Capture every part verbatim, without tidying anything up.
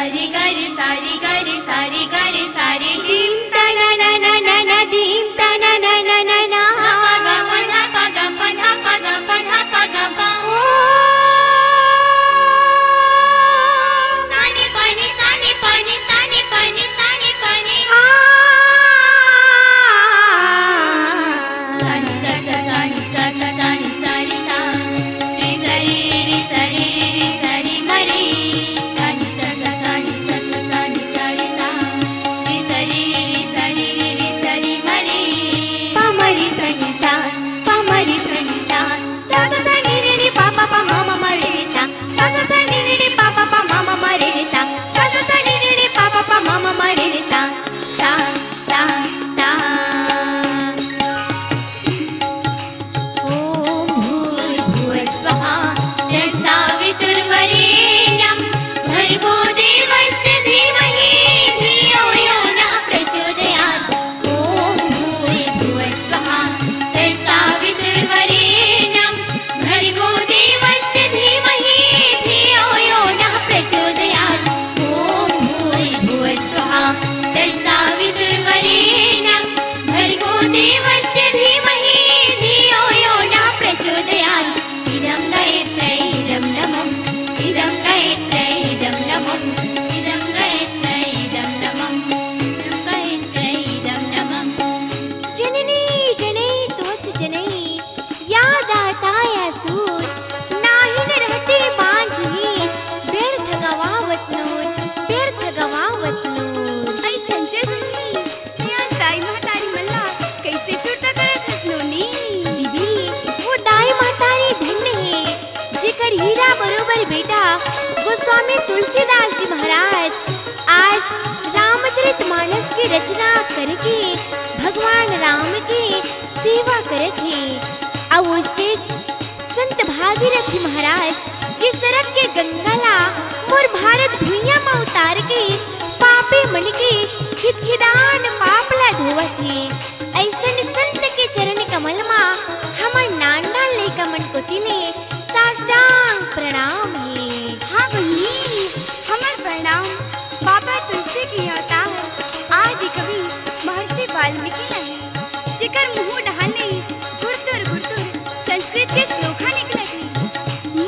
सारी गरी सारी गरी सारी गरी सारी धीम तना ना ना ना ना धीम तना ना ना ना ना। धा पा गा पा धा पा गा पा धा पा गा पा धा पा गा पा। ओ। सानी पानी सानी पानी सानी पानी सानी पानी। आ। सानी सा सा सानी सा सा सानी सारी सा। री सरी री सरी री सरी मरी। सानी सा सा सानी सा सा सानी सारी सा। री सरी री सरी री सरी मरी। पा मरी सनी सा, पा मरी सनी सा। सा सा सा नी नी नी पा पा पा मा मा मा रे रे सा। सा सा सा नी नी नी पा पा पा मा मा मा रे रे सा। सा सा सा नी नी नी पा पा पा मा मा मा रे रे सा। सा, सा, सा। ॐ भूर्भुवः स्वः तत्सवितुर्वरेण्यं भर्गो देवस्य धीमहि धियो यो नः प्रचोदयात्। ॐ भूर्भुवः स्वः तत्सवितुर्वरेण्यं भर्गो देवस्य धीमहि धियो यो नः प्रचोदयात्। ॐ भूर्भुवः स्वः तत्सवितुर्वरेण्यं भर्गो देवस्य धीमहि धियो यो नः प्रचोदयात्। इदं गायत्र्यै इदं नमः। इदं गायत्र्यै इदं नमः। इदं गायत्र्यै इदं नमः। इदं गायत्र्यै इदं नमः। जननी जनयतोऽथ जनैः या दाता या सूर, नाहीं न रहते बांझहि, व्यर्थ गंवावत नूर, व्यर्थ गंवावत नूर। अई चंचल बहिनी, तें दाई महतारी मन ला कइसे सुरता करत हस नोनी? दीदी, वो दाई महतारी धन्य हे, जेकर हीरा बरोबर बेटा गोस्वामी तुलसीदास जी महाराज आज रामचरित मानस के रचना करके भगवान राम के सेवा करत हे। अउ ओइसे संत भागीरथी महाराज जे सरग के गंगा ला मोर भारत भुइयां म उतार के पापी मन के खिदखिदान पाप ला धोवत हे। अइसन संत के चरण कमल म हमर नान नान लइका मन कोति ले साष्टांग प्रणाम हे। हाँ बहिनी, हमर प्रणाम बाबा तुलसी के अवतार आदि कवि महर्षि वाल्मीकि ला हे, जेकर मुहूं डहार ले गुरतुर गुरतुर संस्कृत के श्लोका निकलत हे।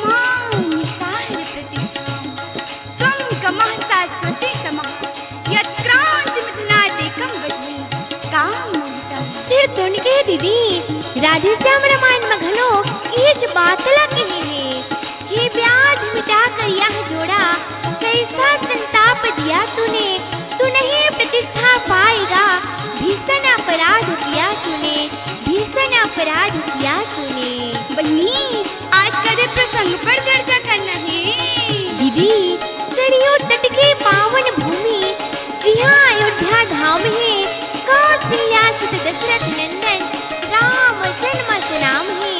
मां निसार प्रतिष्ठाम त्वं गमः शाश्वती समः, यत्क्रांति मिथुनादेकं वह्नि काममोहितम्। सिर तुन के दीदी, राधेश्याम रामायण म घलो इहेच बात ला कहे हे कि ब्याध मिटा कर यह जोड़ा, कैसा संताप दिया तूने, तू नहीं प्रतिष्ठा पाएगा, भीषण अपराध किया तूने, भीषण अपराध किया तूने। बहिनी, आज कदे प्रसंग पर चर्चा करना हे। दीदी, सरयू तट के पावन भूमि, जिहाँ अयोध्या धाम हे, कौशल्या सुत दशरथ नंदन, राम जन्म सुनाम हे,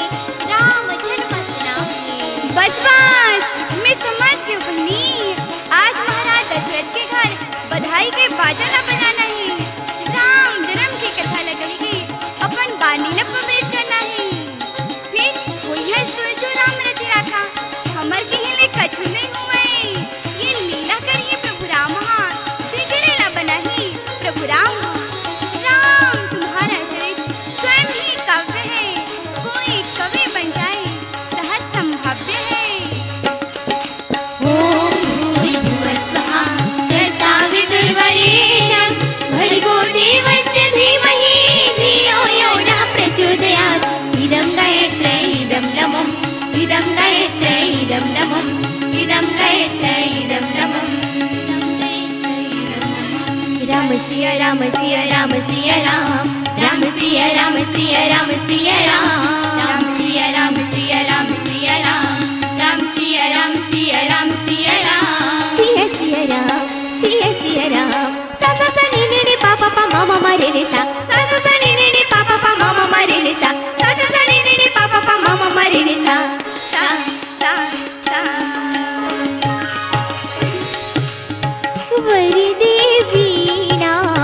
राम जन्म सुनाम हे। बस बस, मैं समझ गई हूँ बहिनी, आज महाराज दशरथ के घर बधाई के बाजा ला बजाना हे, राम जन्म के कथा ला कहिके अपन बानी ला पवित्र करना हे। फिर होइहन सोइसो राम रति राखा, हमर कहे ले कछु नइ होवय। ये लीला करही प्रभु राम हा, बिगड़े ला बनाही प्रभु राम हा। राम तुम्हारा चरित स्वयं ही काव्य है, कोई कवि बन जाए सहज संभाव्य है। ॐ भूर्भुवः स्वः तत्सवितुर्वरेण्यं भर्गो देवस्य धीमहि धियो यो नः प्रचोदयात्। इदं गायत्र्यै इदं नमः। इदं गायत्र्यै इदं नमः। इदं गायत्र्यै इदं नमः। राम सिया राम सिया राम सिया राम। राम सिया राम सिया राम सिया राम। राम सिया राम सिया राम सिया राम। राम सिया राम सिया राम सिया राम। सिया सिया राम सिया सिया राम। सा सा सा नी नी नी पा पा पा मा मा मा रे रे सा। सा सा सा नी नी नी पा पा पा मा मा मा रे रे सा। सा सा सा नी नी नी पा पा पा मा मा मा रे रे सा। सा सा सा। वरदे वीणावादिनी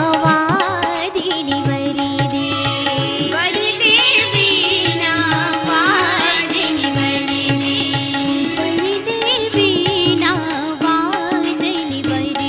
वरदे। वरदे वीणावादिनी वरदे। वरदे वीणावादिनी वरदे।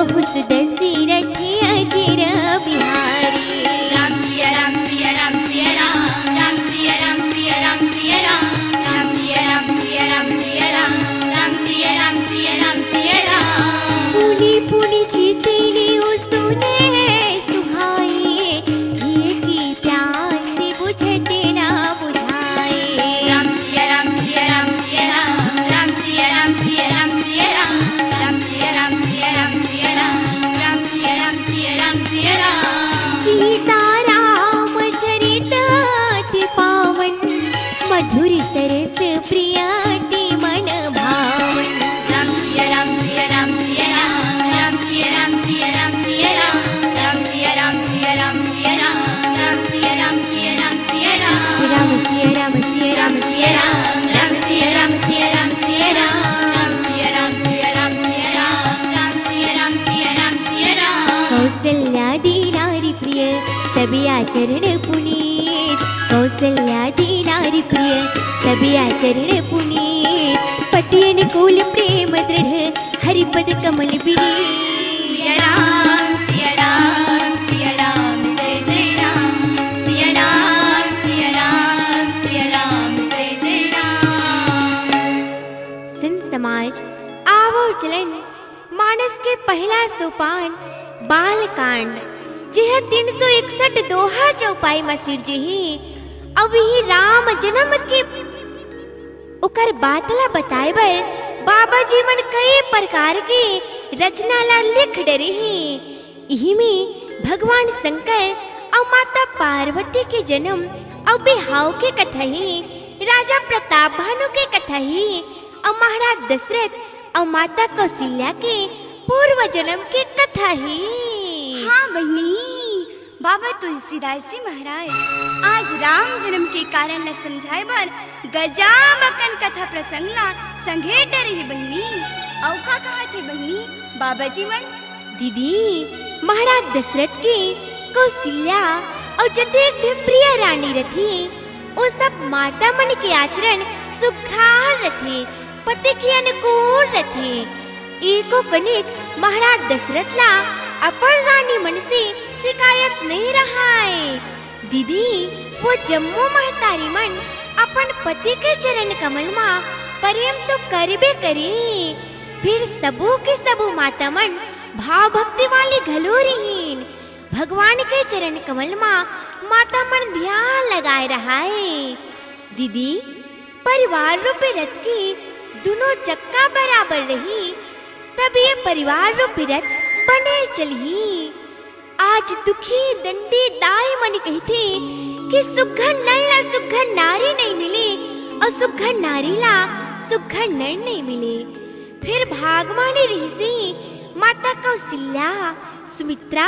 बहुत दशरथ अजिर बिहारी। राम सिया राम सिया राम सिया राम, राम सिया राम सिया राम सिया राम, राम सिया राम सिया राम सिया राम, राम सिया राम सिया राम सिया राम। पुनि पुनि चितई ने ओ सुने सुहाए, जिय की प्यास बुझत ना बुझाए। राम सिया राम सिया राम सिया राम, राम सिया राम सिया राम सिया राम, राम सिया राम सिया राम सिया राम, राम सिया राम सिया राम सिया राम। सीताराम चरित अति पावन, मधुर सरस प्रिय अति मन भावन। राम सिया राम सिया राम सिया राम, राम सिया राम सिया राम सिया राम, राम सिया राम सिया राम सिया राम, राम सिया राम सिया राम सिया राम। राम सिया राम सिया राम सिया राम, राम सिया राम सिया राम सिया राम, राम सिया राम सिया राम सिया राम, राम सिया राम सिया राम सिया राम। कौसल्या दी नारी प्रिय, सभी आचरण पुनीत। कौसल्या दी नारी प्रिय, सभी आचरण पुनीत। पति अनुकूल प्रेम दृढ़, हरि पद कमल बिनीत। सिया राम सिया राम सिया राम, जय जय राम। सिया राम सिया राम सिया राम, जय जय राम। संत समाज, आवो चलन मानस के पहला सोपान बाल कांड, जेह तीन सौ इकसठ दोहा चौपाई म सिरजे हे। अब इही राम जन्म के ओकर बात ला बताए बर बाबा जी मन कई प्रकार के रचना ला लिख डरे हे। इही में भगवान शंकर अउ माता पार्वती के जन्म अउ बिहाव के कथा हे, राजा प्रताप भानु के कथा हे, अउ महाराज दशरथ अउ माता कौशल्या के पूर्व जन्म के कथा हे। हाँ बहिनी, बाबा तुलसीदास जी महाराज आज राम जन्म के कारण ल समझाए बर गजब अकन कथा प्रसंग ला संघेर डरे हे बहिनी। अउ का कहत हे बहिनी बाबा जी मन? दीदी, महाराज दशरथ के कौशल्या अउ जतेक भी प्रिय रानी रथे, ओ सब माता मन के आचरण सुघ्घर रथे, पति के अनुकूल रथे। एको कनिक महाराज दशरथ ला अपन रानी मन से शिकायत नइ रहय। दीदी, वो जम्मो महतारी मन अपन पति के चरण कमल मा प्रेम तो करबे करे, फिर सबो के सबो माता मन भाव भक्ति वाली घलो रहिन। भगवान के चरण कमल मा माता मन ध्यान लगाए रहय। दीदी, परिवार रूपी रथ के दुनों चक्का बराबर रही, तब ये परिवार रूपी रथ बने चलही। आज दुखी दंडी दाई मन कहिथे कि सुघर नर ला सुघर नारी नइ मिले अउ सुघर नारी ला सुघर नर नइ मिले। फिर भागवानी रहिसे माता कौशल्या, सुमित्रा,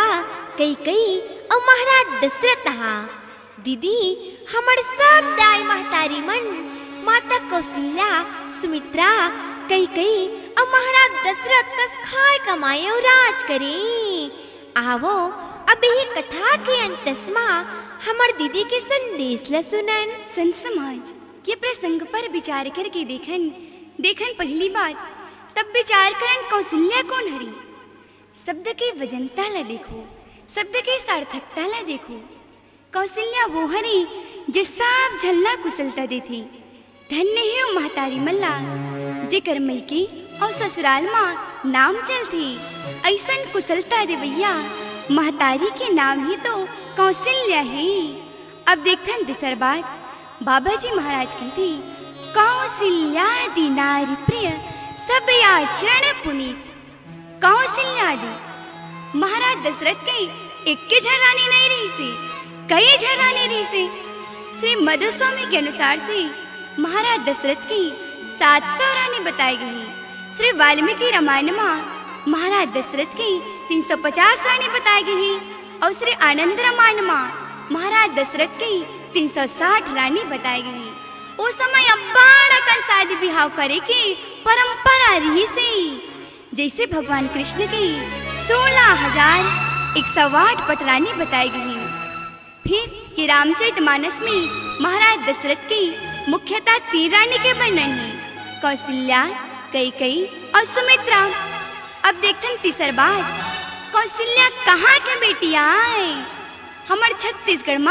कैकई अउ महाराज दशरथ हा। दीदी, हमर सब दाई महतारी मन माता कौशल्या, सुमित्रा, कैकई अउ महाराज दशरथ कस खाए कमाए अउ राज करे। आवो, अब ये कथा के अंतस मा हमर दीदी के संदेश ल सुनन। संत समाज, ये प्रसंग पर विचार करके देखन, देखन पहली बार, तब विचार करन कौशल्या कोन हरी। शब्द के वजनता ला देखो, शब्द के सार्थकता ला देखो। कौशल्या वो हरी जे सब झन ला कुशलता देथे। धन्य हे ओ महतारी मन ला, जेकर मइके अउ ससुराल मा नाम चलथे। अइसन कुशलता देवइया महतारी के नाम ही तो कौशल्या हे। अब देखथन दूसर बात, बाबा जी महाराज कहिथे, कौशल्या दी नारी प्रिय, सब आचरण पुनीत। कौशल्या दी, महाराज दशरथ के एक्के झन रानी नइ रहिसे, कई झन रानी रहिसे। श्री मधुस्वामी के अनुसार से महाराज दशरथ के सात सौ रानी बताए गे हे। श्री वाल्मीकि रामायण मा महाराज दशरथ के तीन सौ पचास रानी बताए गे हे अउ श्री आनंद रामायण मा महाराज दशरथ के तीन सौ साठ रानी बताए गे हे। ओ समय अब्बड़ अकन शादी बिहाव करे के परंपरा रहिसे। जइसे भगवान कृष्ण के सोलह हजार एक सौ आठ पटरानी बताए गे हे। फिर के रामचरित मानस में महाराज दशरथ के मुख्यतः तीन रानी के वर्णन हे, कौशल्या, कैकई अउ सुमित्रा। अब देखथन तीसर बात, कौशल्या कहाँ के बेटी आय? हमर छत्तीसगढ़ म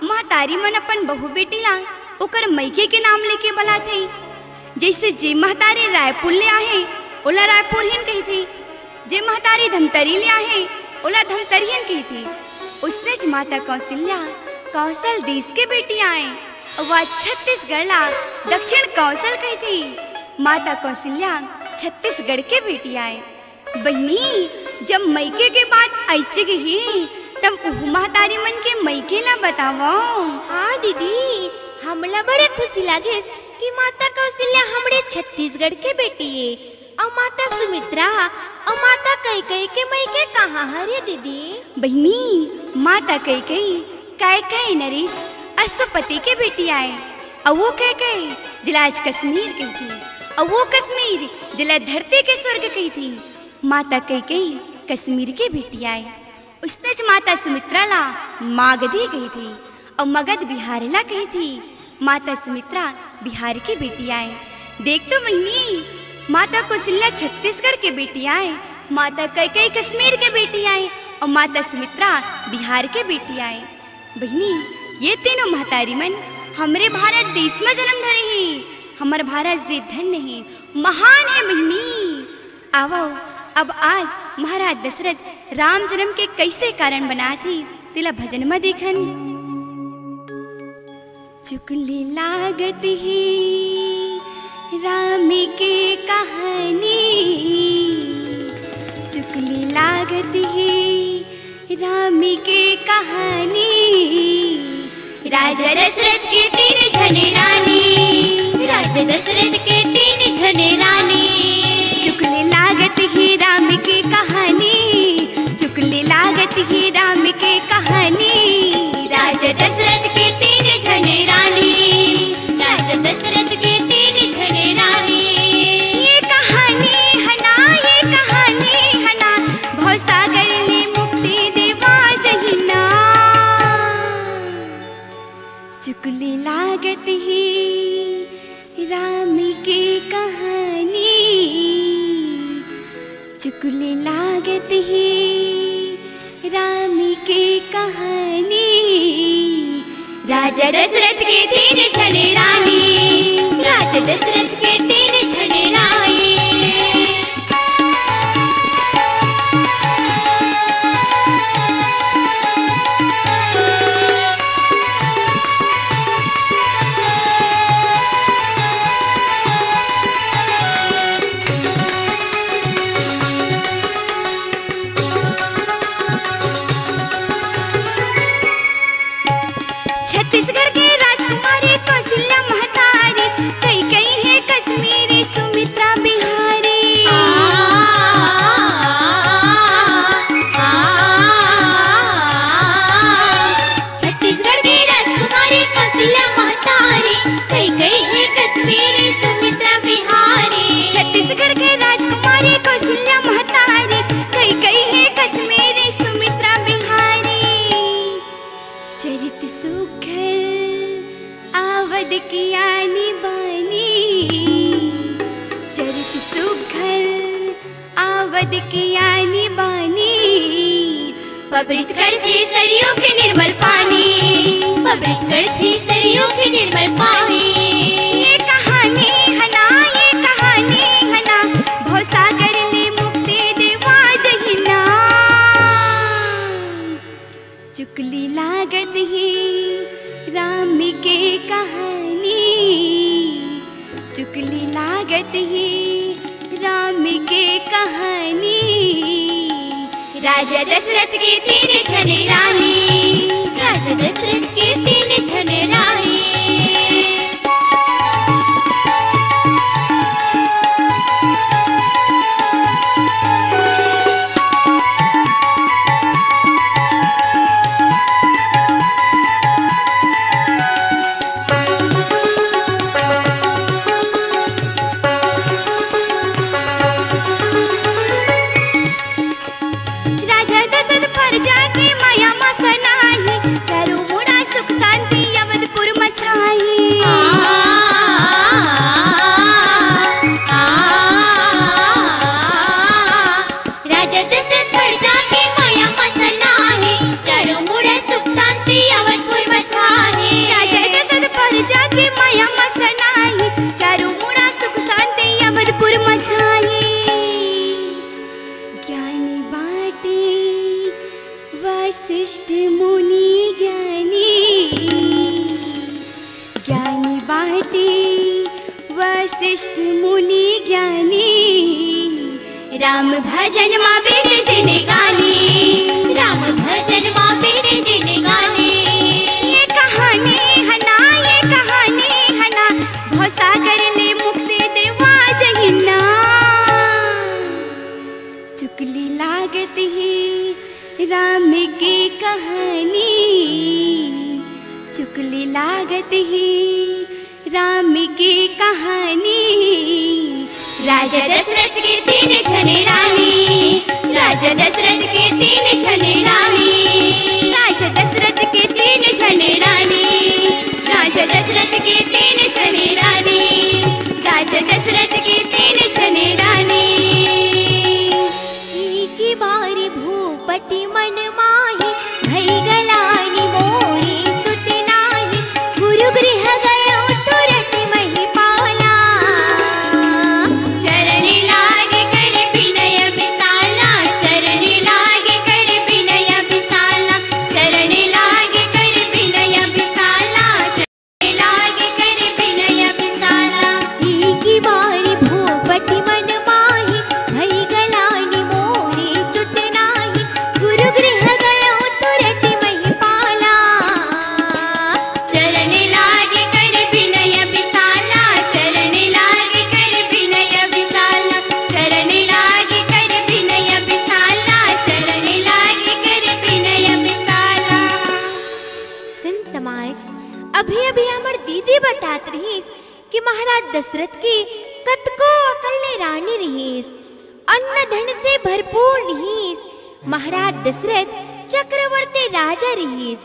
महतारी मन अपन बहू बेटी ला ओकर मइके के नाम लेके बलाथे। जइसे जे महतारी रायपुर ले आहे, ओला रायपुरहिन कहिथे। जे महतारी धमतरी ले आहे, ओला धमतरियन कहिथे। उसनेच माता कौशल्या कौशल देश के बेटी आय, अउ आज छत्तीसगढ़ ला दक्षिण कौशल कहिथे। माता कौशल्या छत्तीसगढ़ के बेटी आय। बहिनी, जब मइके के बात आइचे गही, तब उहू महतारी मन के मइके ला बतावव। हाँ दीदी, हमला बड़े खुशी लागिस कि माता कौशल्या हमरे छत्तीसगढ़ के बेटी ए। अउ माता सुमित्रा अउ माता कैकई के मइके कहाँ हरे दीदी? बहिनी, माता कैकई, कैकई नरेश अश्वपति के बेटी आय। अउ वो कैकई, जेला आज कश्मीर कहिथे, अउ वो कश्मीर, जेला धरती के स्वर्ग कहिथे। माता कैकई कश्मीर के बेटी आय। उसनेच माता सुमित्रा ला मागधी कहिथे अउ मगध बिहार ला कहिथे। माता सुमित्रा बिहार के बेटी आय। देख तो बहिनी, माता कौशल्या छत्तीसगढ़ के बेटी आय, माता कैकई कश्मीर के बेटी आय अउ माता सुमित्रा बिहार के बेटी आय। बहिनी, ये तीनों महतारी मन हमरे भारत देश म जन्म धरे हे। हमर भारत देश धन्य हे, महान हे बहिनी। आवव, अब आज महाराज दशरथ राम जन्म के कइसे कारण बनात हे, तेला भजन म देखन। चुकली लागत हे राम के कहानी, चुकली लागत हे राम के कहानी। राजा दशरथ के तीन झने रानी, राजा दशरथ के तीन झने रानी। चुकले लागत हे राम के कहानी, चुकले लागत हे राम के कहानी। राजा दशरथ के तीन झने रानी, राजा दशरथ के तीन झने रानी। ये कहानी हना, ये कहानी हना, भवसागर ले मुक्ति देवा जहिना। चुकले लागत हे राम के कहानी, चुकले लागत हे राम के कहानी। राजा दशरथ के तीन झने रानी, राजा दशरथ के तीन झने रानी। छत्तीसगढ़ के राजकुमारी कौशल्या महतारी, कैकई हे कश्मीरी सुमित्रा बिहारी। छत्तीसगढ़ के राजकुमारी कौशल्या महतारी, कैकई हे कश्मीरी सुमित्रा बिहारी। छत्तीसगढ़ के राजकुमारी कौशल्या महतारी, कैकई हे कश्मीरी सुमित्रा बिहारी। चरित सुघर अवध के आनी बानी, चरित सुघर अवध के आनी बानी। पवित्र करथे सरयू के निर्मल पानी, पवित्र करथे सरयू के निर्मल पानी। ये कहानी हना, ये कहानी हना, भवसागर ले मुक्ति देवा जहिना। चुकली लागत हे राम के कहानी, चुकली लागत हे राम के कहानी। राजा दशरथ के तीन झने रानी, राजा दशरथ के तीन झने रानी। राजा दशरथ प्रजा के मया म सनाही, चारों मुड़ा सुख शांति अवधपुर म छाही। श्रेष्ठ मुनि ज्ञानी, राम भजन मा बिन जिनगानी, राम भजन मा बिन जिनगानी। ये कहानी हना, ये कहानी हना, भवसागर ले मुक्ति देवा जहिना। चुकली लागत ही राम के कहानी, चुकली लागत ही राम के कहानी। राजा दशरथ के तीन झने रानी, राजा दशरथ के तीन झने रानी, राजा दशरथ के तीन झने रानी, राजा दशरथ के तीन झने रानी, राजा दशरथ के तीन झने रानी। एक बार भूपति मन माही, भई गलानी मोरी सुत नाही। गुरु गृह गयो तुरत मही पाला। चरण लागे कर बिनय बिसाला, चरण लागे कर बिनय बिसाला, चरण लागे कर बिनय बिसाला। लागे कर बिनय बिसाला। एक बार भूपति मन माही, भई गलानी मोरी सुत नाही। गुरु गृह गयो तुरत मही पाला। चरण लागे कर बिनय बिसाला, चरण लागे कर बिनय बिसाला, चरण लागे कर बिनय बिसाला, चरण लागे कर बिनय बिसाला। संत समाज, अभी अभी हमर दीदी बतात रहिस कि महाराज दशरथ के कतको अकल ले रानी रहिस, अन्न धन से भरपूर रहिस। महाराज दशरथ चक्रवर्ती राजा रहिस,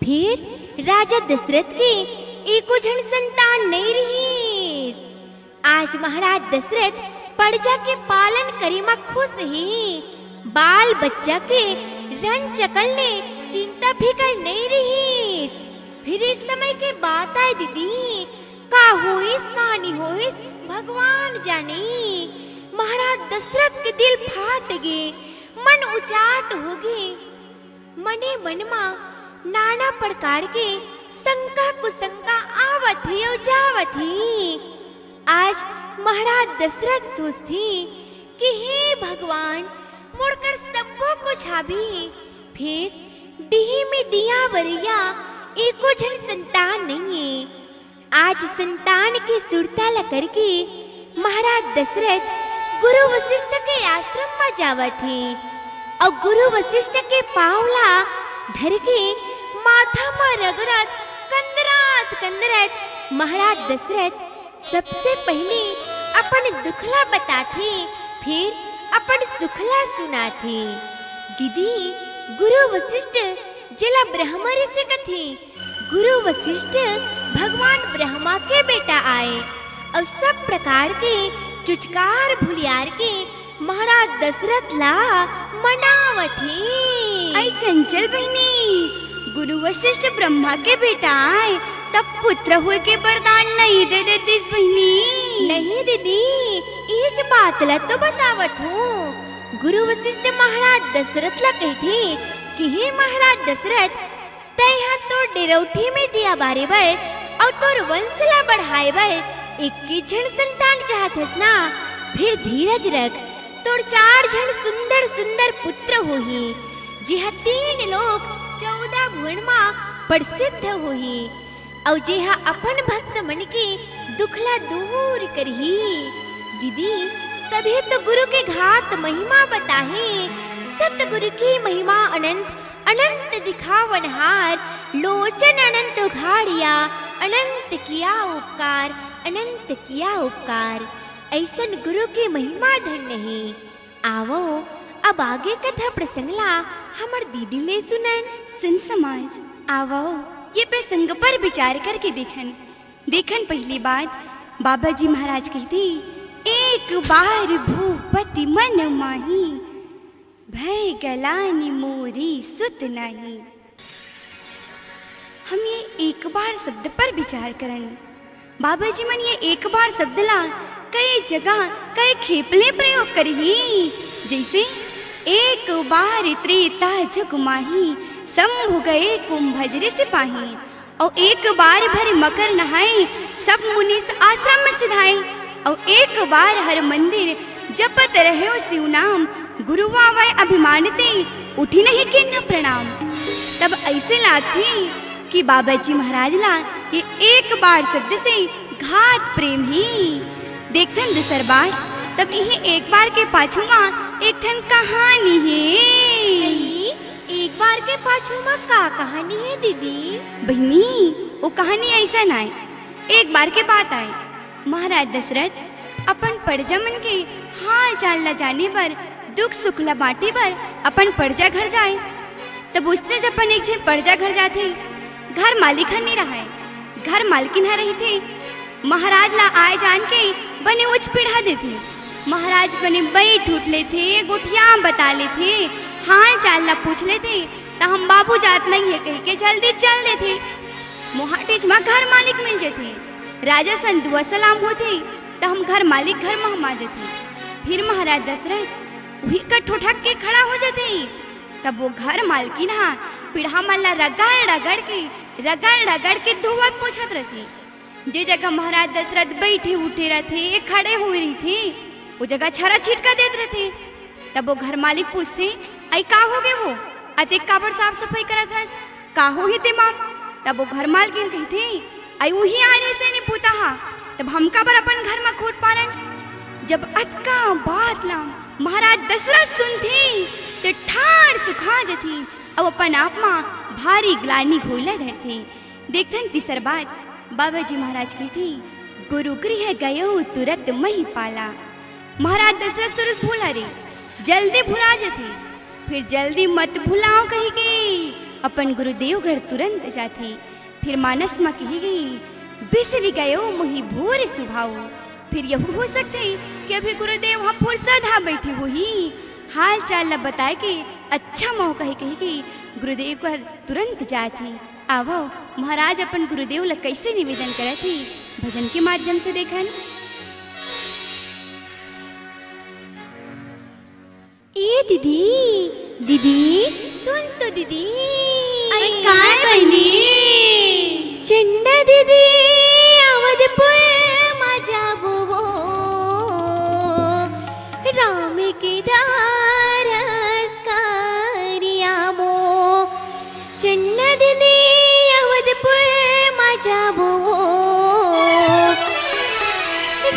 फिर राजा दशरथ के एको झन संतान नहीं रहिस। आज महाराज दशरथ प्रजा के पालन करे म खुश हे। बाल बच्चा के रंग चकल ले चिंता फिकर नहीं रहिस। फिर एक समय के बात आय दीदी, का होइस का नहीं होइस भगवान जाने। महाराज दशरथ के दिल फाट गे, मन उचाट हो गे। मने मन मा नाना प्रकार के शंका कुशंका आवत हे अउ जावत हे। आज महाराज दशरथ सोचथे कि हे भगवान, मोर कर सब्बो कुछ हाबे, फेर डीही में दिया बरइया एको झन संतान नइये। आज संतान के सुरता ल करके महाराज दशरथ गुरु वशिष्ठ के आश्रम म जावत हे अउ गुरु वशिष्ठ के पांव ला धर के माथा म रगड़त, कंदरात कंदरात महाराज दशरथ सबसे पहले अपन दुख ला बताथे, फिर अपन सुख ला सुनाथे। दीदी, गुरु वशिष्ठ जेला ब्रह्मा ऋषि कथे, गुरु वशिष्ठ भगवान ब्रह्मा के बेटा आय अउ सब प्रकार के चुचकार भुलियार के महाराज दशरथ ला मनावत हे। अई चंचल बहिनी, गुरु वशिष्ठ ब्रह्मा के बेटा आय, तब पुत्र होय के वरदान नहीं दे देतिस बहिनी। नहीं दीदी, इच बात ला तो बतावत हूँ। गुरु वशिष्ठ महाराज दशरथ ला कहिथे कि हे महाराज दशरथ, तैं ह तोर डेरौठी में दिया बारे बर अउ तोर वंश ला बढ़ाए बर एक्के झन संतान चाहत हस ना, फिर धीरज रख, तोर चार झन सुंदर सुंदर पुत्र होही, जेहा तीन लोक चौदह भुवन मा प्रसिद्ध होही, अउ जेहा अपन भक्त मन के दुख ला दूर करही। दीदी, तभे तो गुरु के घात महिमा बताहे, सतगुरु की महिमा अनंत, अनंत दिखावनहार, लोचन अनंत उघाड़िया, अनंत किया उपकार, अनंत किया उपकार। अइसन गुरु के महिमा धन्य हे। आवव, अब आगे कथा प्रसंग ला हमर दीदी ले सुनन। सुन समाज, आवव, ये प्रसंग पर विचार करके देखन। देखन पहली बात, बाबा जी महाराज कहिथे, "एक बार भूपति मन माही, भय गलानी मोरी सुत नाही।" हम ये एक बार शब्द पर विचार करन। बाबा जी मन ये एक बार शब्द ला कई जगह, कई खेप ले प्रयोग करही, जैसे, "एक बार त्रेता जुग माही, शंभु गए कुंभज ऋषि पाही।" अउ एक बार भर मकर नहाए, सब मुनीस आश्रम में सिधाए। अउ एक बार हर मंदिर जपत रहेव शिव नाम, गुरु आवय अभिमान ते, उठी नहीं किन्ह प्रणाम। तब अइसे लागथे कि बाबा जी महाराज ला ये एक बार शब्द से घात प्रेम हे। देखथन दूसर बार, तब इही एक बार के पाछू मा एक ठन कहानी हे। अई, एक बार के पाछू मा का कहानी हे दीदी? बहिनी, वो कहानी अइसन आय, एक बार के बात आय। महाराज दशरथ अपन प्रजा मन के हाल चाल ला जाने बर, दुख सुख ला बांटे बर अपन प्रजा घर जाय। तब उसने जब अपन एक झन प्रजा घर जाथे, घर मालिक ह नी रहय, घर मालकिन ह रहिथे। महाराज ला आय जान के बने उच पीढ़ा देथे। महाराज बने बइठ उठ लेथे, गोठियाम बता लेथे, हाल चाल ला पूछ लेथे, त हम बाबू जात नहीं हे कहिके जल्दी चल देथे। मोहाटीच मा घर मालिक मिल जथे। राजा सन दुआ सलाम होथे, त हम घर मालिक घर महमा जथे। फिर महाराज दशरथ उही कर ठोठक के खड़ा हो जथे। तब वो घर मालकिन हा पीढ़ा मन ला रगड़ रगड़ के, रगड़ रगड़ के धोवत पोछत रथे। जे जगह महाराज दशरथ बइठे उठे रथे, खड़े हुए रहिथे, वो जगह छरा छिटका देत रथे। तब वो घर मालिक पूछथे, "अई का होगे वो? अतेक काबर साफ सफई करत हस? का होही ते मा?" तब वो घर मालकिन कहिथे, "अई उही आने से नी पूता हा, तब हम काबर अपन घर मा खोट पारन?" जब अतका बात ला महाराज दशरथ सुनथे, ते ठाड़ सुखा जथे, अउ अपन आप मा भारी ग्लानि होय ला धरथे। देखथन तीसर बात, बाबा जी महाराज कहिथे, "गुरु गृह गयो तुरत मही पाला।" महाराज दशरथ सुरत भूला रे, जल्दी भुला जथे। फिर जल्दी मत भुलाव कहिके अपन गुरुदेव घर तुरंत जाथे। फिर मानस म कही गई, "बिसरी गयो मुही भूर सुभाव।" फिर यहू हो सकथे कि अभी गुरुदेव ह फुरसत हा बइठे होही, हाल चाल ला बताय के अच्छा मौका हे कहिके गुरुदेव घर तुरंत जाथे। आवो, महाराज अपन गुरुदेव ल कइसे निवेदन करत हे, भजन के माध्यम से देखन। ए दीदी, दीदी, सुन तो दीदी। अरे काय बहिनी? चंदा दीदी, अवधपुर मा जाबो वो, राम के दारस करिया मो। चन्ना दीदी अवधपुर मा जाबो,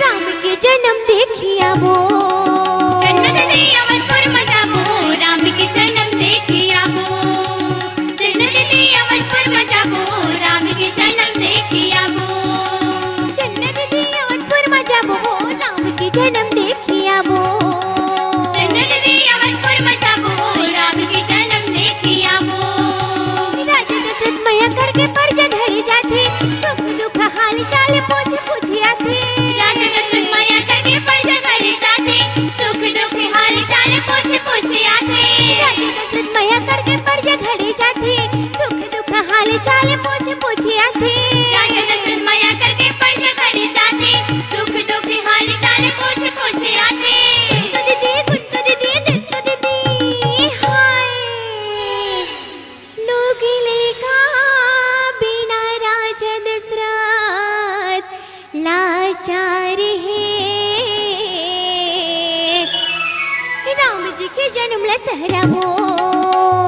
राम के जनम देखिया बो। चन्ना दीदी अवधपुर मा जाबो, राम के जनम देखिया बो। चन्ना दीदी अवधपुर मा जाबो, राम के जनम देखिया बो। चन्ना दीदी अवधपुर मा जाबो, राम के जनम देखिया बो। चन्ना दीदी अवधपुर मा जाबो, राम के जनम देखिया बो। राजा दशरथ मया करके परजा धरे जाथे, सुख दुख हाल चाल पूछ पूछ आथे। राजा दशरथ मया करके परजा धरे जाथे, सुख दुख हाल चाल पूछ पूछ आथे। राजा दशरथ मया करके परजा धरे जाथे, सुख दुख हाल चाल पूछ पूछ आथे। राजा दशरथ मया करके परजा धरे जाथे, सुख दुख हाल चाल पूछ पूछ आथे। दीदी, दीदी, दीदी, हाय। लोग लेखा बिना राजा दशरथ लाचार हे। राम जी के जनम ला सहराबो।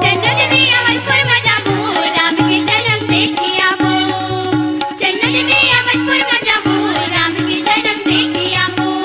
चन्ना दीदी अवधपुर मा जाबो, राम के जनम देखिया बो। चन्ना दीदी अवधपुर मा जाबो, राम के जनम देखिया बो।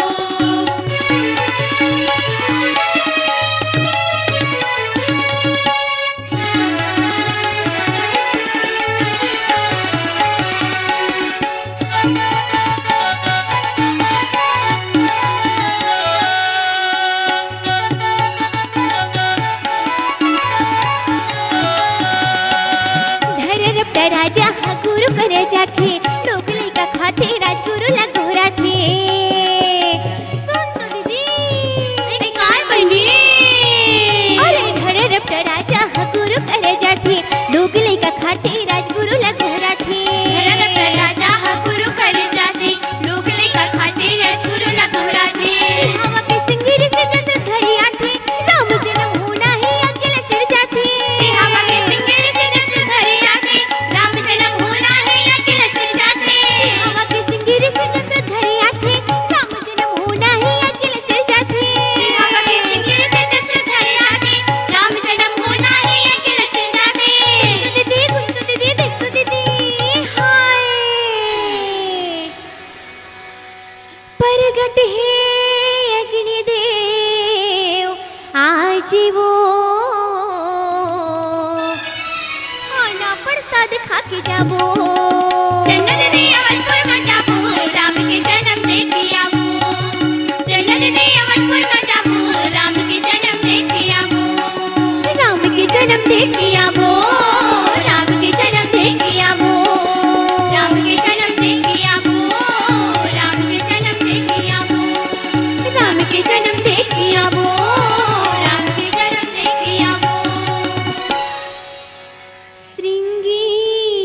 जीवो, खाना प्रसाद खा के जाबो। चंदन दे अवधपुर में जाबो, राम के जन्म देख के आबो। चंदन दे अवधपुर में जाबो, राम के जन्म देख के आबो। राम के जन्म देख के आबो, राम के जन्म देख के आबो। राम के जन्म देख के आबो, राम के जन्म देख के आबो। राम के जन्म देख के आबो, राम के जन्म देख के आबो। श्रृंगी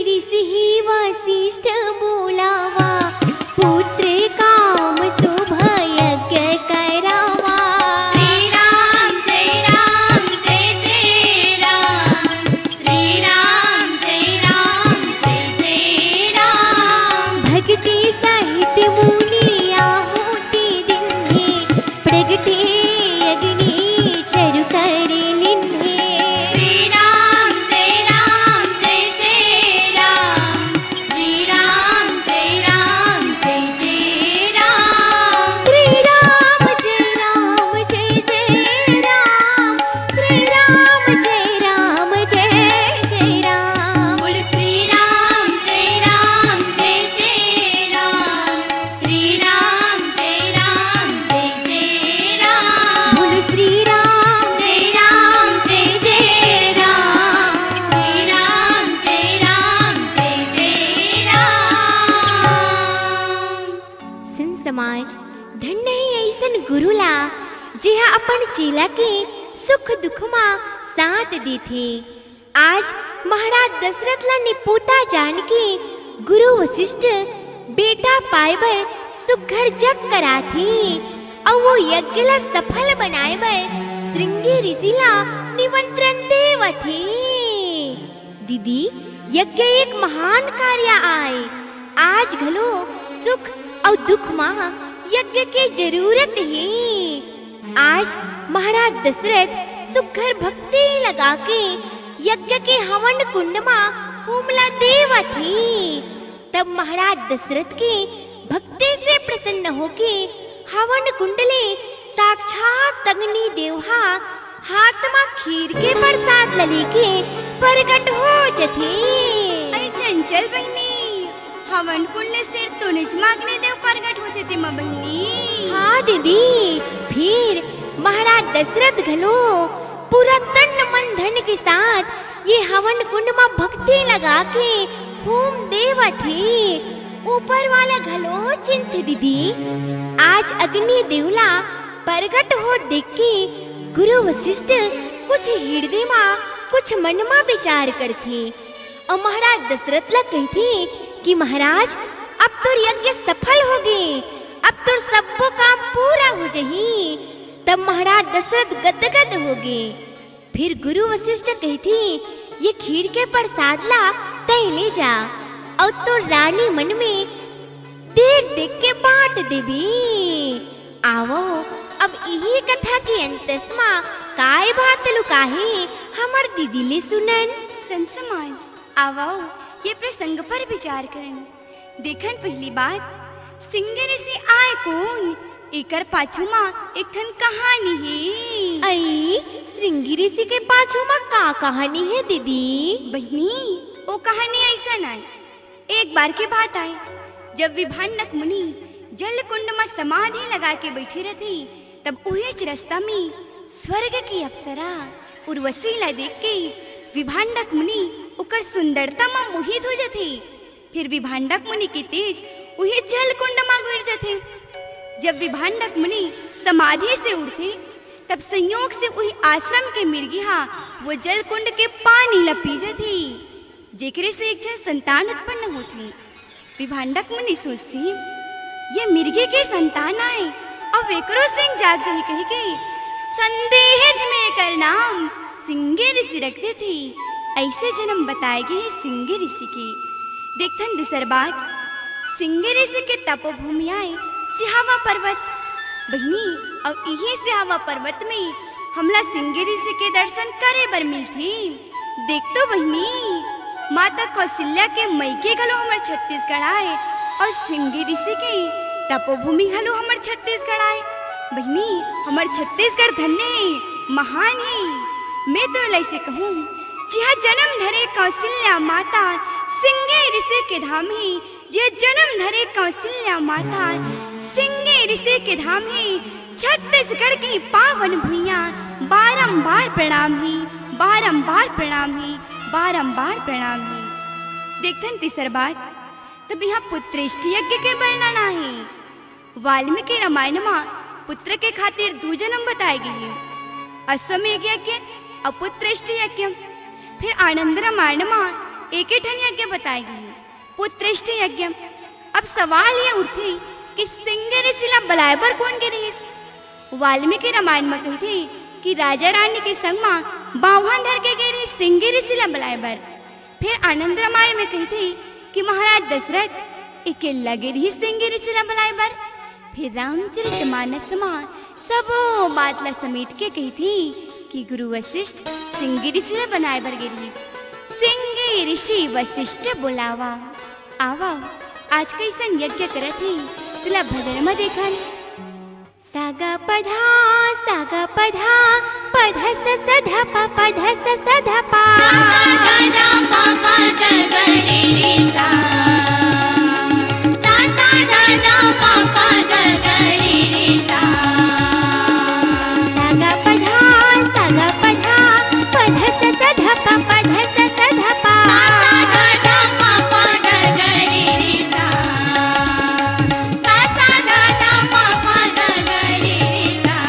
ऋषि वशिष्ठ बोलावा, पुत्र काम शुभ यज्ञ करावा। श्री राम जय राम जय जय राम। श्री राम जय राम जय जय राम। भक्ति सहित मुनि आहुति दिन्हे, प्रगटे अग्नि चरु कर लिन्हे। श्री राम जय राम जय जय राम। श्री राम जय राम जय जय राम। श्री राम जय राम जय जय राम। श्री राम जय राम जय जय राम। बोल श्री राम जय राम जय जय राम। श्री राम जय राम जय जय राम। बोल श्री राम जय राम जय जय राम। श्री राम जय राम जय जय राम। संत समाज, धन्य हे अइसन गुरु ला, जेहा अपन चेला के सुख दुख मा साथ देथे। आज महाराज दशरथ ला निपोता जान के गुरु वशिष्ठ बेटा पाए बर सुघर जग कराथे, अउ वो यज्ञ ला सफल बनाए बर श्रृंगी ऋषि ला निमंत्रण देवथे। दीदी, यज्ञ एक महान कार्य आय। आज घलो सुख अउ दुख मा यज्ञ के जरूरत हे। आज महाराज दशरथ सुघर भक्ति लगा के यज्ञ के हवन कुंड मा होम ला देवत हे। तब महाराज दशरथ के भक्ति से प्रसन्न होके हवन कुंड ले साक्षात अग्नि देव हा हाथ मा खीर के प्रसाद ल लेके प्रगट हो जथे। अरे चंचल बहिनी, हवन कुंड ले सिर तो निज मा अग्नि देव प्रगट होथे ते मा बहिनी। हाँ दीदी, फिर महाराज दशरथ घलो पूरा तन मन धन के साथ ये हवन कुंड मा भक्ति लगा के होम देवत हे। ऊपर वाला घलो चिंत दीदी, आज अग्नि देव ला प्रगट होत देख के गुरु वशिष्ठ कुछ हिरदे मा, कुछ मन मा विचार करथे अउ महाराज दशरथ ला कहिथे कि महाराज, अब तोर यज्ञ सफल होगे, अब तोर सब्बो काम पूरा हो जही। तब महाराज दशरथ गदगद होगे। फिर गुरु वशिष्ठ कहिथे, ये खीर के प्रसाद ला तैं ले जा, अउ तोर रानी मन में देख देख के बांट देबे। आवव, अब इही कथा के अंतस मा काय बात लुकाहे, हमर दीदी ले सुनन। संत समाज, आवव, ये प्रसंग पर विचार करन। देखन पहली बात, श्रृंगी ऋषि आय कोन? एकर पाछू मा एक ठन कहानी हे। अई, श्रृंगी ऋषि के पाछू मा का कहानी हे दीदी? बहिनी, वो कहानी अइसन आय। एक बार के बात आय, जब विभांडक मुनि जल कुंड मा समाधि लगा के बैठे रथे, तब उहेच रस्ता में स्वर्ग की अप्सरा उर्वशी ला देख के विभांडक मुनि ओकर सुंदरता मा मोहित हो जथे। फिर विभांडक मुनि के तेज उही जल कुंड मा गिर जथे। जब विभांडक मुनि समाधि से उठथे, तब संयोग से उही आश्रम के मिर्गी हा वो जल कुंड के पानी ला पी जथे, जेकरे से एक झन संतान उत्पन्न होथे। विभांडक मुनि सोचथे, ये मिर्गी के संतान आय, अउ एकरो सिंग जाग जाही कहिके संदेह में एकर नाम श्रृंगी ऋषि रख देथे। अइसे जनम बताए गे हे श्रृंगी ऋषि के। देखथन दूसर बात, श्रृंगी ऋषि के तपोभूमि आय सिहावा पर्वत। बहिनी, अउ इही सिहावा पर्वत में हमला श्रृंगी ऋषि के दर्शन करे बर मिलथे। देख तो बहिनी, माता कौशल्या के मइके घलो हमर छत्तीसगढ़ आय अउ श्रृंगी ऋषि के तपोभूमि घलो हमर छत्तीसगढ़ आय। बहिनी, हमर छत्तीसगढ़ धन्य हे, महान हे। मैं तो एला अइसे कहूँ, जिहाँ जनम धरे कौशल्या माता, सिंगे ऋषि के धाम हे। जिहाँ जनम धरे कौशल्या माता, सिंगे ऋषि के धाम हे। छत्तीसगढ़ के पावन भुइयाँ, बारंबार प्रणाम हे, बारंबार प्रणाम हे, बारंबार प्रणाम हे। देखथन तीसर बात, तब इहाँ पुत्रेष्टि यज्ञ के वर्णन आहे। वाल्मीकि रामायण मा पुत्र के खातिर दू जनम बताए गे हे, अश्वमेघ यज्ञ अउ पुत्रेष्टि यज्ञ। फिर आनंद रामायण मा एके ठन यज्ञ बताए गे हे, पुत्रेष्टि यज्ञ। अब सवाल ये उठथे कि सिंगे ऋषि ला बलाए बर कोन गे रिहिस? वाल्मीकि रामायण मा कहिथे कि राजा रानी के संग मा बाहुन धर के गे रिहिस सिंगे ऋषि ला बलाए बर। फिर आनंद रामायण में कहिथे कि महाराज दशरथ एकेल्ला गे रिहिस सिंगे ऋषि ला बलाए बर। फिर रामचरित मानस मा सबो बात ला समेट के कहिथे कि गुरु वशिष्ठ सिंगे ऋषि ला बलाए बर गे रिहिस। सिंगे ऋषि वशिष्ठ बुलावा। आवा, आज कइसन यज्ञ करत हे, तेला भजन मा देखन। सा गा पा धा, सा गा पा धा, पा ध स स ध पा, पा ध स स ध पा। सा सा गा गा पा पा गा गा रे रे सा। सा सा गा गा पा पा गा गा रे रे सा। सा गा पा धा, सा गा पा धा, पा ध स स ध पा, पा ध स स ध पा। सा सा गा गा पा पा गा गा रे रे सा। सा सा गा गा पा पा गा गा रे रे सा।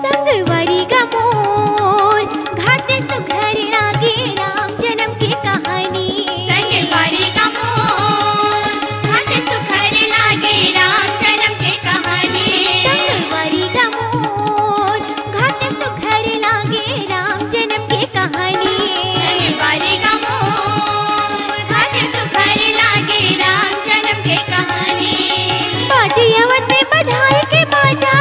संगवारी गा मोर, घाटे सुघर लागे राम जनम के कहानी। संगवारी गा मोर, घाटे सुघर लागे राम जनम के कहानी। संगवारी गा मोर, घाटे सुघर लागे राम जनम के कहानी। संगवारी गा मोर, घाटे सुघर लागे राम जनम के कहानी। बाजे अवध में बधाई के बाजा,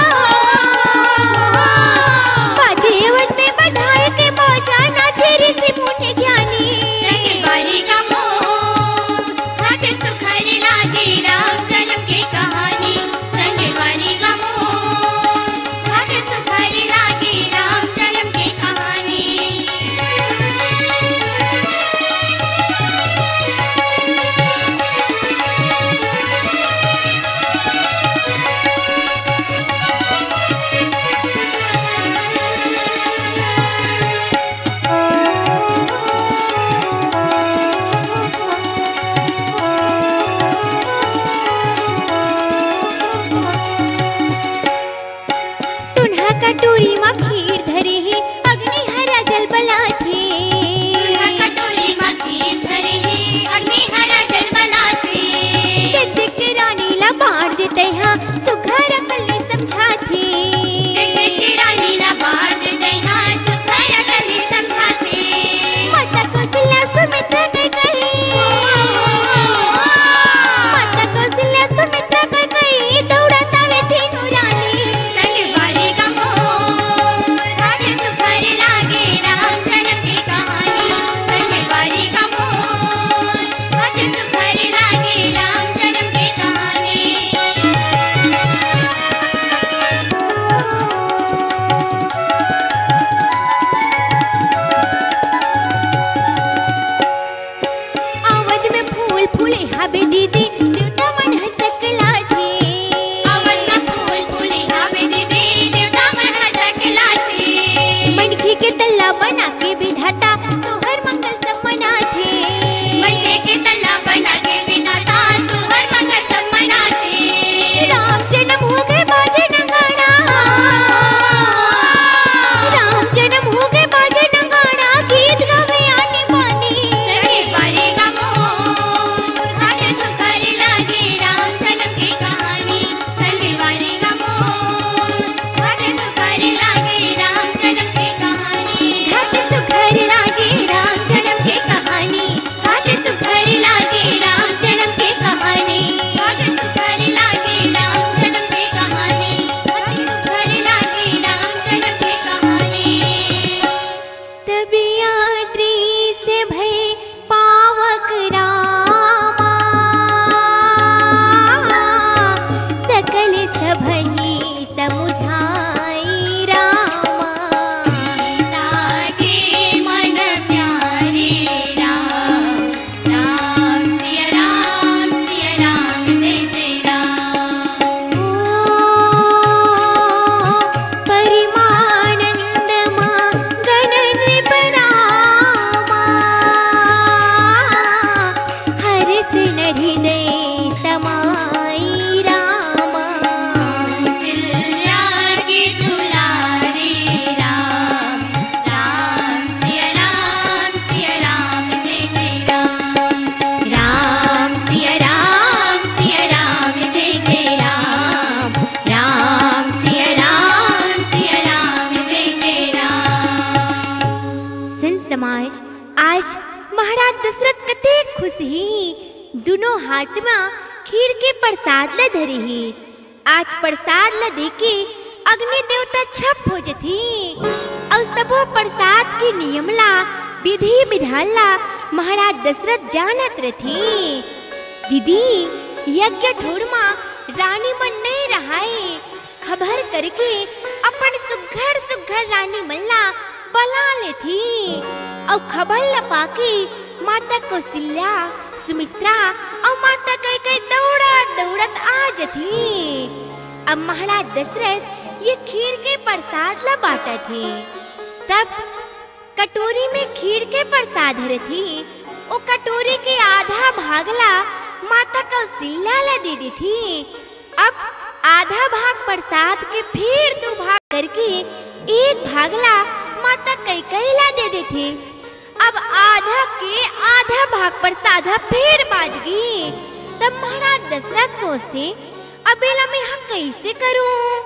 बाजे अवध में बधाई के बाजा, नाचे ऋषि मुनि ज्ञानी। संगवारी गा मोर, घाटे सुघर लागे राम जनम के कहानी। संगवारी गा मोर, घाटे सुघर लागे राम जनम के कहानी। सुनहा कटोरी म खीर धरे हे, अग्नि हरा जल बलाथे। सुनहा कटोरी म खीर धरे हे, अग्नि हरा जल बलाथे। देख देख के रानी ला बांट दे तैहा, सुघर अकल ले समझाथे। देख देख के रानी ला बांट दे तैहा, सुघर अकल ले समझाथे। माता कौशल्या सुमित्रा कैकई। माता कौशल्या सुमित्रा कैकई, दौड़त आवे तीनों रानी। संगवारी गा मोर, आज सुघर लागे राम जनम के कहानी। संगवारी गा मोर, आज सुघर लागे राम जनम के कहानी। अवध में फूल फूले हाबे दीदी, देवता मन ह सकलाथे। अवध में फूल फूले हाबे दीदी, देवता मन ह सकलाथे। मनखे के तल्ला बना के विधाता, तुहर मंगल सब मनाथे। मनखे के तल्ला बना के विधाता, तुहर मंगल सब मनाथे। राम जनम होगे बाजे नगाड़ा। राम जनम होगे बाजे नगाड़ा, गीत गावे आनी बानी। संगवारी गा मोर, आज सुघर लागे राम जनम के कहानी। संगवारी गा मोर, आज सुघर लागे राम जनम के कहानी। घाटे ही दुनों हाथ म खीर के प्रसाद ल धरे हे। आज प्रसाद ल देके अग्नि देवता छप हो जथे। अउ सबो प्रसाद के नियम ला, विधि विधान ला महाराज दशरथ जानत रथे। दीदी, यज्ञ ठोर म रानी मन नइ रहाय, खबर करके अपन सुघर सुघर रानी मन ला बला लेथे। अउ खबर ल पाके माता कौशल्या, सुमित्रा अउ माता कैकई दौड़त दौड़त आ जथे। अब महाराज दशरथ ये खीर के प्रसाद ल बांटत हे। तब कटोरी में खीर के प्रसाद रथे, ओ कटोरी के आधा भाग ला माता कौशल्या ला दे देथे। अब आधा भाग प्रसाद के फिर दू भाग करके एक भाग ला माता कैकई ला दे देथे। अब आधा के आधा भाग प्रसाद ह फिर बाच गे। तब महाराज दशरथ सोचथे, "अब एला मैं ह कइसे करूं?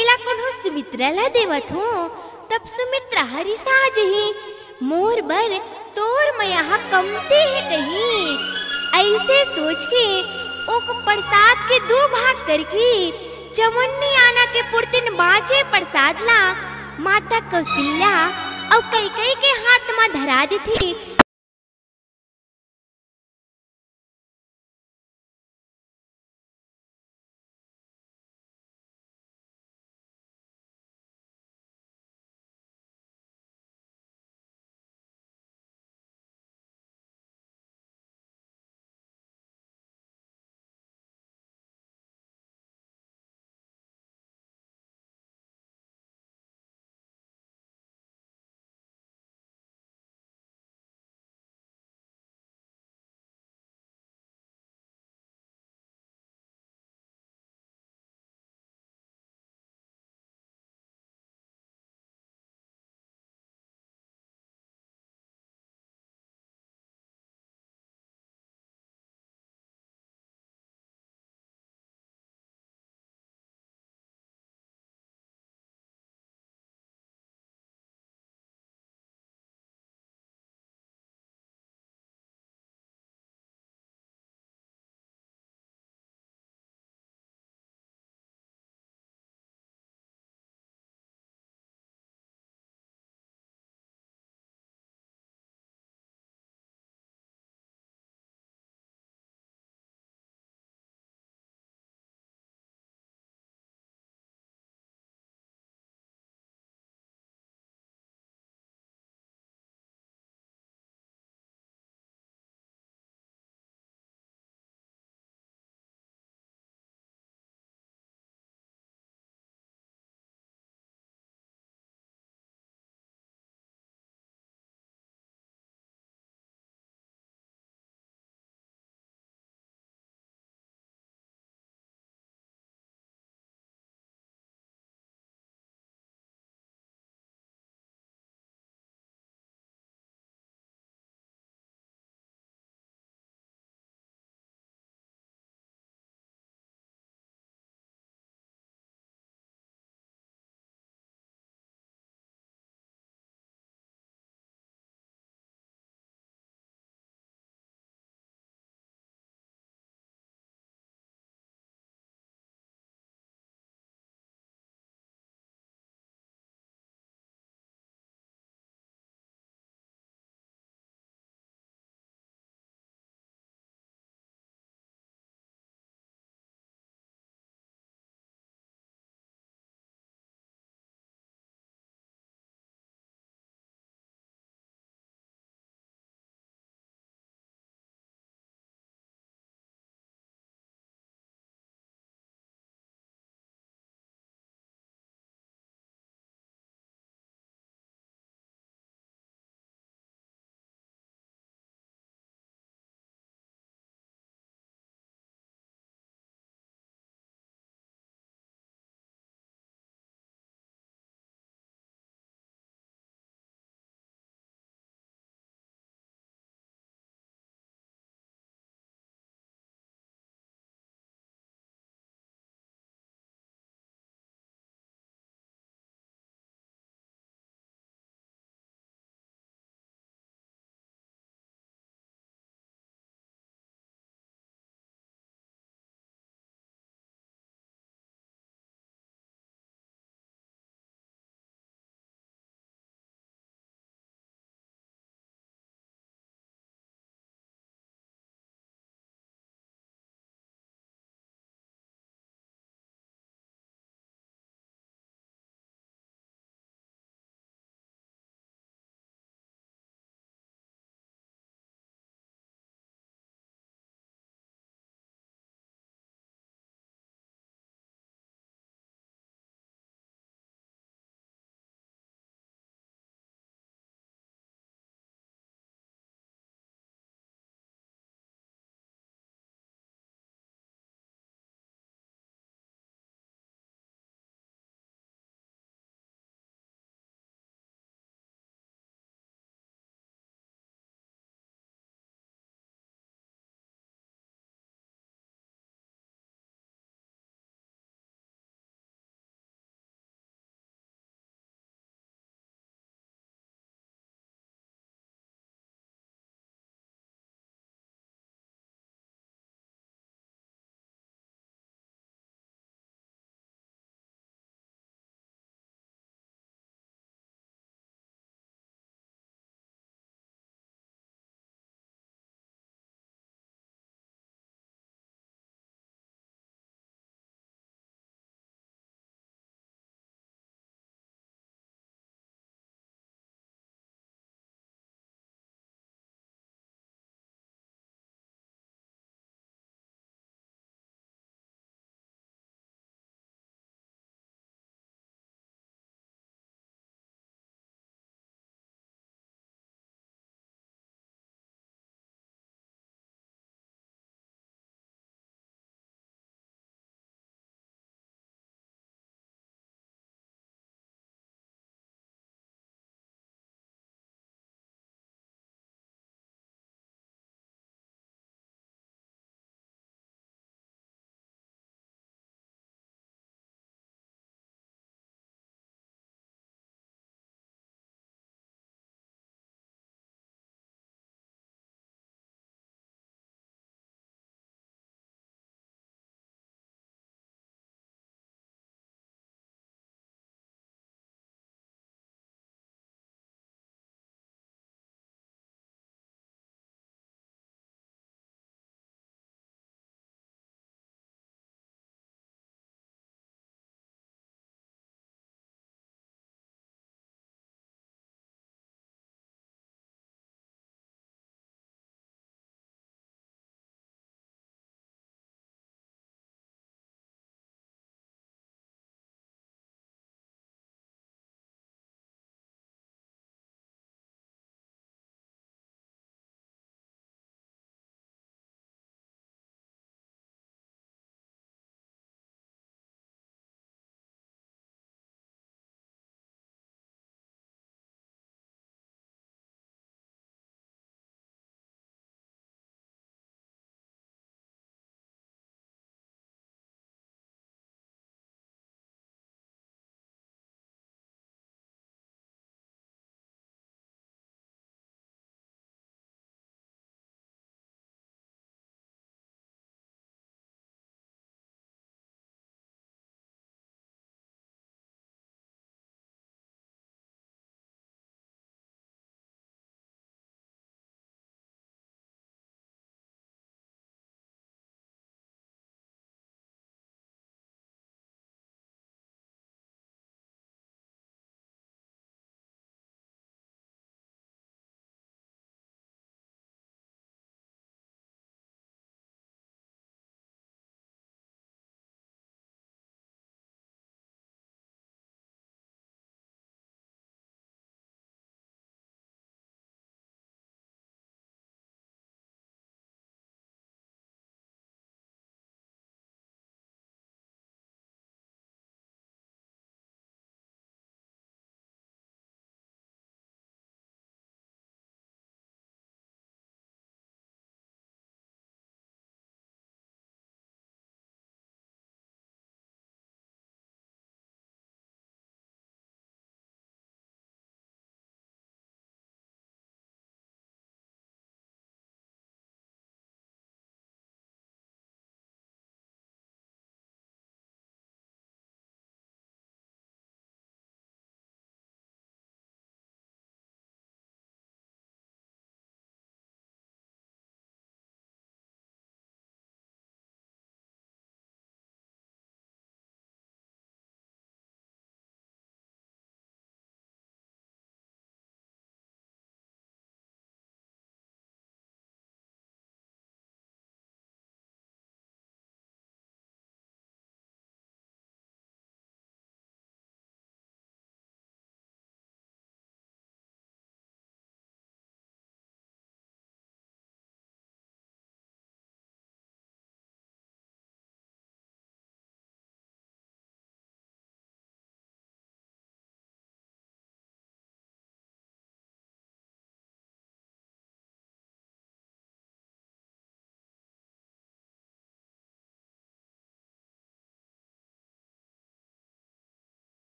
एला कोनो सुमित्रा ला देवत हूं।" तब सुमित्रा ह रिसा जही, "मोर बर तोर मया ह कमती हे कही।" अइसे सोच के ओ प्रसाद के दू भाग करके चमुन्नी आना के पुरतिन बांचे प्रसाद ला माता कौशल्या अउ कैकई के हाथ म धरा देथे।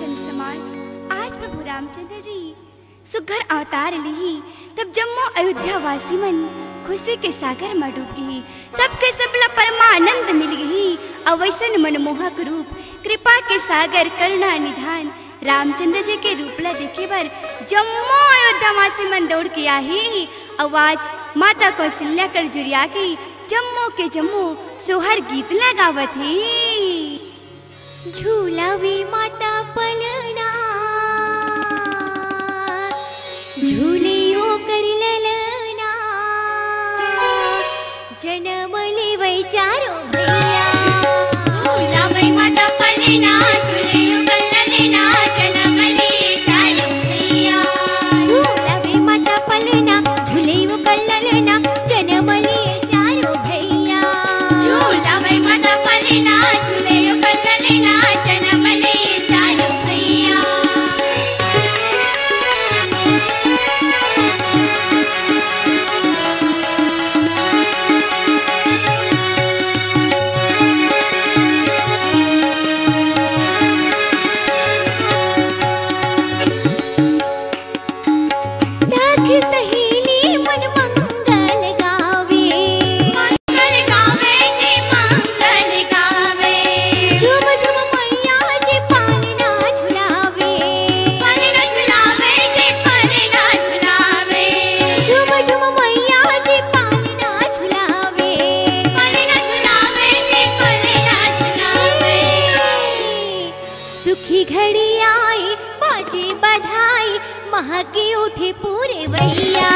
संत समाज, आज प्रभु रामचंद्र जी सुघर अवतार लिही, तब जम्मो अयोध्या वासी मन खुशी के सागर म डूब गिही। सबके सब ला परमानंद मिल गिही। अउ वैसन मनमोहक रूप, कृपा के सागर, करुणा निधान रामचंद्र जी के रूप ला देखे बर जम्मो अयोध्या वासी मन दौड़ के आही। अउ आज माता कौशल्या कर जुरिया के जम्मो के जम्मो सोहर गीत ला गावत हे। झूलावे माता पलना, झूले ओकर ललना, जनम लेवै चारो भैया। झूलावे माता पलना, झूले ओकर ललना, जनम ले चारो भैया। झूलावे माता पलना, झूले ओकर ललना, जनम ले चारो भैया। झूलावे माता पलना, झूले ओकर ललना, जनम ले चारो भैया। सखी सहेली मन मंगल गावे। मंगल गावे जी, मंगल गावे। झूम झूम मैया जी पालना झुलावे। पालना झुलावे जी, पालना झुलावे। झूम झूम मैया जी पालना झुलावे। पालना झुलावे जी, पालना झुलावे। सुखी घड़ी आई, बाजे बधाई, महके उठे पूरे भैया।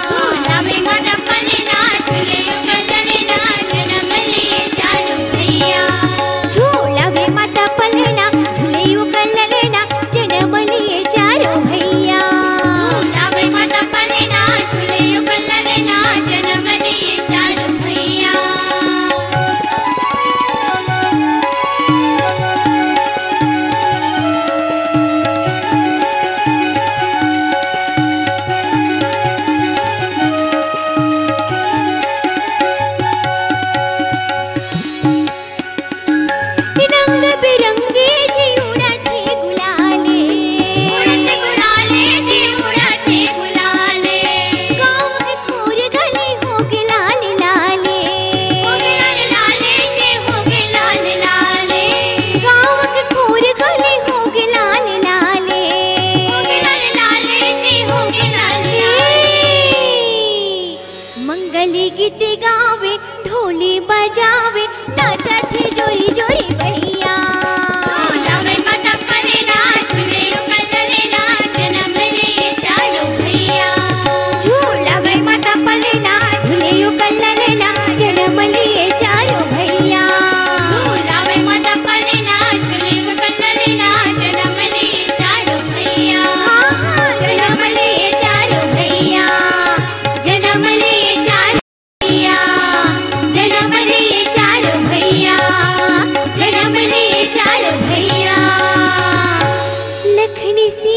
झूलावे माता पलना, झूले ओकर ललना, जनम लिए चारो भैया। झूलावे माता पलना, झूले ओकर ललना, जनम लिए चारो भैया। झूलावे माता पलना, झूले ओकर ललना, जनम लिए चारो भैया। रंग बिरंगे जी उड़त हे गुलाले। उड़त गुलाले जी, उड़त गुलाले। गाँव के खोर गली होगे लाले लाले। होगे लाले लाले जी, होगे लाले लाले। गाँव के खोर गली होगे लाले लाले। होगे लाले लाले जी, होगे लाले लाले। मंगली गीत गावे, ढोली बजावे, नाचत हे जोरी जोरी भैया। झूलावे माता पलना, झूले ओकर ललना, जनम लिए चारो भैया। झूलावे माता पलना, झूले ओकर ललना, जनम लिए चारो भैया। झूलावे माता पलना, झूले ओकर ललना, जनम लिए चारो भैया। हाँ, हाँ, जनम लिए चारो भैया। जनम लिए चारो भैया, जनम लिए चारो भैया, जनम लिए चारो भैया। लखनी सी